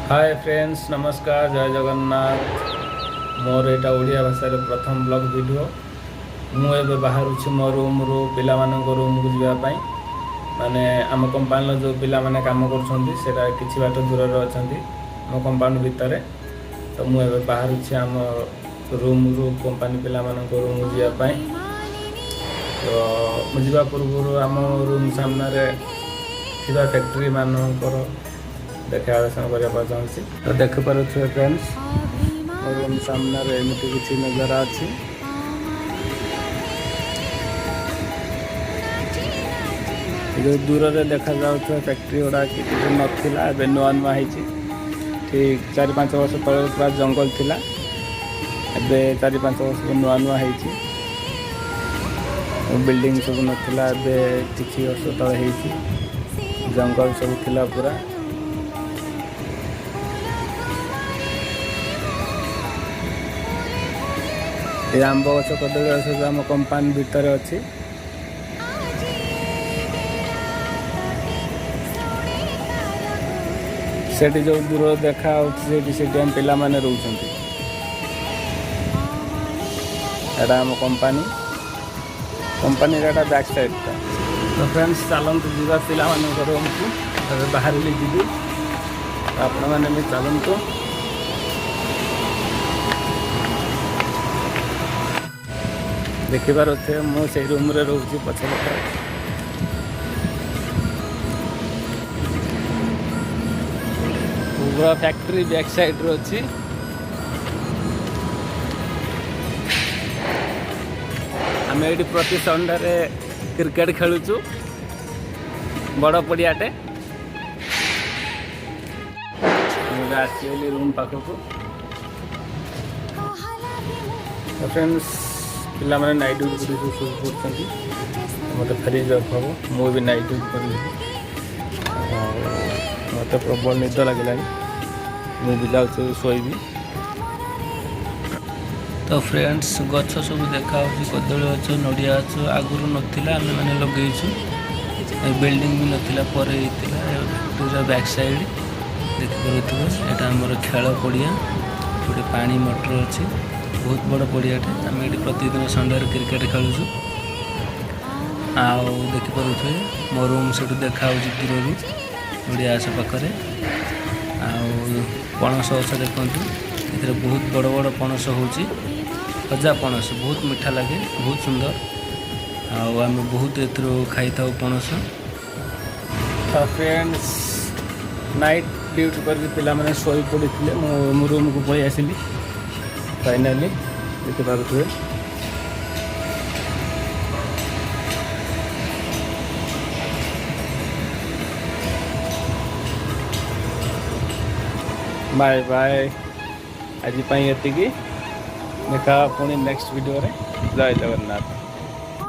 ହାଏ friends, ନମସ୍କାର, ଜୟ ଜଗନ୍ନାଥ। ମୋର ଏଇଟା ଓଡ଼ିଆ ଭାଷାରେ ପ୍ରଥମ ବ୍ଲଗ୍ ଭିଡ଼ିଓ। ମୁଁ ଏବେ ବାହାରୁଛି ମୋ ରୁମ୍ରୁ ପିଲାମାନଙ୍କ ରୁମ୍କୁ ଯିବା ପାଇଁ। ମାନେ ଆମ କମ୍ପାନୀର ଯେଉଁ ପିଲାମାନେ କାମ କରୁଛନ୍ତି, ସେଇଟା କିଛି ବାଟ ଦୂରରେ ଅଛନ୍ତି ମୋ କମ୍ପାନୀ ଭିତରେ। ତ ମୁଁ ଏବେ ବାହାରୁଛି ଆମ ରୁମ୍ରୁ କମ୍ପାନୀ ପିଲାମାନଙ୍କ ରୁମ୍କୁ ଯିବା ପାଇଁ। ତ ମୁଁ ଯିବା ପୂର୍ବରୁ ଆମ ରୁମ୍ ସାମ୍ନାରେ ଥିବା ଫ୍ୟାକ୍ଟ୍ରି ମାନଙ୍କର ଦେଖା ଦର୍ଶନ କରିବା ପାଇଁ ଚାହୁଁଛି। ତ ଦେଖିପାରୁଥିବେ ଫ୍ରେଣ୍ଡସ୍, ମୋ ରୁମ୍ ସାମ୍ନାରେ ଏମିତି କିଛି ନଜାରା ଅଛି। ଏ ଯେଉଁ ଦୂରରେ ଦେଖାଯାଉଥିବା ଫ୍ୟାକ୍ଟ୍ରି ଗୁଡ଼ା କିଛି ନଥିଲା, ଏବେ ନୂଆ ନୂଆ ହେଇଛି। ଠିକ୍ 4-5 ବର୍ଷ ତଳେ ପୁରା ଜଙ୍ଗଲ ଥିଲା, ଏବେ 4-5 ବର୍ଷ ନୂଆ ନୂଆ ହେଇଛି। ବିଲ୍ଡିଂ ସବୁ ନଥିଲା, ଏବେ କିଛି ବର୍ଷ ତଳେ ହେଇଛି। ଜଙ୍ଗଲ ସବୁ ଥିଲା ପୁରା। ଏ ଆମ୍ବ ଗଛ, କଦଳୀ ଗଛ ସବୁ ଆମ କମ୍ପାନୀ ଭିତରେ ଅଛି। ସେଠି ଯେଉଁ ଦୂର ଦେଖା ହେଉଛି, ସେଠି ଆମ ପିଲାମାନେ ରହୁଛନ୍ତି। ଏଇଟା ଆମ କମ୍ପାନୀର ଏଇଟା ବ୍ୟାକ୍ ସାଇଡ଼୍ଟା। ତ ଫ୍ରେଣ୍ଡସ୍, ଚାଲନ୍ତୁ ଯିବା ପିଲାମାନଙ୍କ ରୁମ୍କୁ। ଏବେ ବାହାରିଲି, ଯିବି। ତ ଆପଣମାନେ ବି ଚାଲନ୍ତୁ। ଦେଖିପାରୁଥିବେ, ମୁଁ ସେଇ ରୁମ୍ରେ ରହୁଛି ପଛପଟେ। ପୁରା ଫ୍ୟାକ୍ଟ୍ରି ବ୍ୟାକ୍ ସାଇଡ଼୍ରେ ଅଛି। ଆମେ ଏଇଠି ପ୍ରତି ସଣ୍ଡେରେ କ୍ରିକେଟ ଖେଳୁଛୁ, ବଡ଼ ପଡ଼ିଆଟେ। ମୁଁ ଏବେ ଆସିଗଲି ରୁମ୍ ପାଖକୁ। ତ ଫ୍ରେଣ୍ଡସ୍, ପିଲାମାନେ ନାଇଟ୍ ଡ୍ୟୁଟି କରି ସବୁ ଶୋଇ ପଡ଼ୁଛନ୍ତି। ମୋତେ ଫେରି ଯିବାକୁ ହେବ। ମୁଁ ବି ନାଇଟ୍ ଡ୍ୟୁଟି କରିବି ଆଉ ମୋତେ ପ୍ରବଳ ନିଦ ଲାଗିଲାଣି। ମୁଁ ବି ଯାଉଛି ଶୋଇବି। ତ ଫ୍ରେଣ୍ଡସ୍, ଗଛ ସବୁ ଦେଖାହେଉଛି, କଦଳୀ ଗଛ, ନଡ଼ିଆ ଗଛ। ଆଗରୁ ନଥିଲା, ଆମେମାନେ ଲଗେଇଛୁ। ଏ ବିଲ୍ଡିଂ ବି ନଥିଲା, ପରେ ହେଇଥିଲା। ଫ୍ୟାକ୍ଟ୍ରିର ବ୍ୟାକ୍ ସାଇଡ଼୍ ଦେଖିପାରୁଥିବେ। ଏଇଟା ଆମର ଖେଳ ପଡ଼ିଆ। ଗୋଟେ ପାଣି ମଟର ଅଛି। ବହୁତ ବଡ଼ ପଡ଼ିଆଟେ। ଆମେ ଏଇଠି ପ୍ରତିଦିନ ସଣ୍ଡେରେ କ୍ରିକେଟ ଖେଳୁଛୁ। ଆଉ ଦେଖିପାରୁଥିବେ, ମୋ ରୁମ୍ ସେଠୁ ଦେଖାହେଉଛି ଦୂରରୁ, ନଡ଼ିଆ ଗଛ ପାଖରେ। ଆଉ ପଣସ ଗଛ ଦେଖନ୍ତୁ, ଏଥିରେ ବହୁତ ବଡ଼ ବଡ଼ ପଣସ ହେଉଛି। ଖଜା ପଣସ, ବହୁତ ମିଠା ଲାଗେ, ବହୁତ ସୁନ୍ଦର। ଆଉ ଆମେ ବହୁତ ଏଥିରୁ ଖାଇଥାଉ ପଣସ। ତ ଫ୍ରେଣ୍ଡସ୍, ନାଇଟ୍ ଡ୍ୟୁଟି କରିକି ପିଲାମାନେ ଶୋଇ ପଡ଼ିଥିଲେ। ମୁଁ ମୋ ରୁମ୍କୁ ପଳେଇ ଆସିଲି ଫାଇନାଲି। ଦେଖିପାରୁଥିବେ। ବାଏ ବାଏ, ଆଜି ପାଇଁ ଏତିକି। ଦେଖା ପୁଣି ନେକ୍ସଟ ଭିଡ଼ିଓରେ। ଜୟ ଜଗନ୍ନାଥ।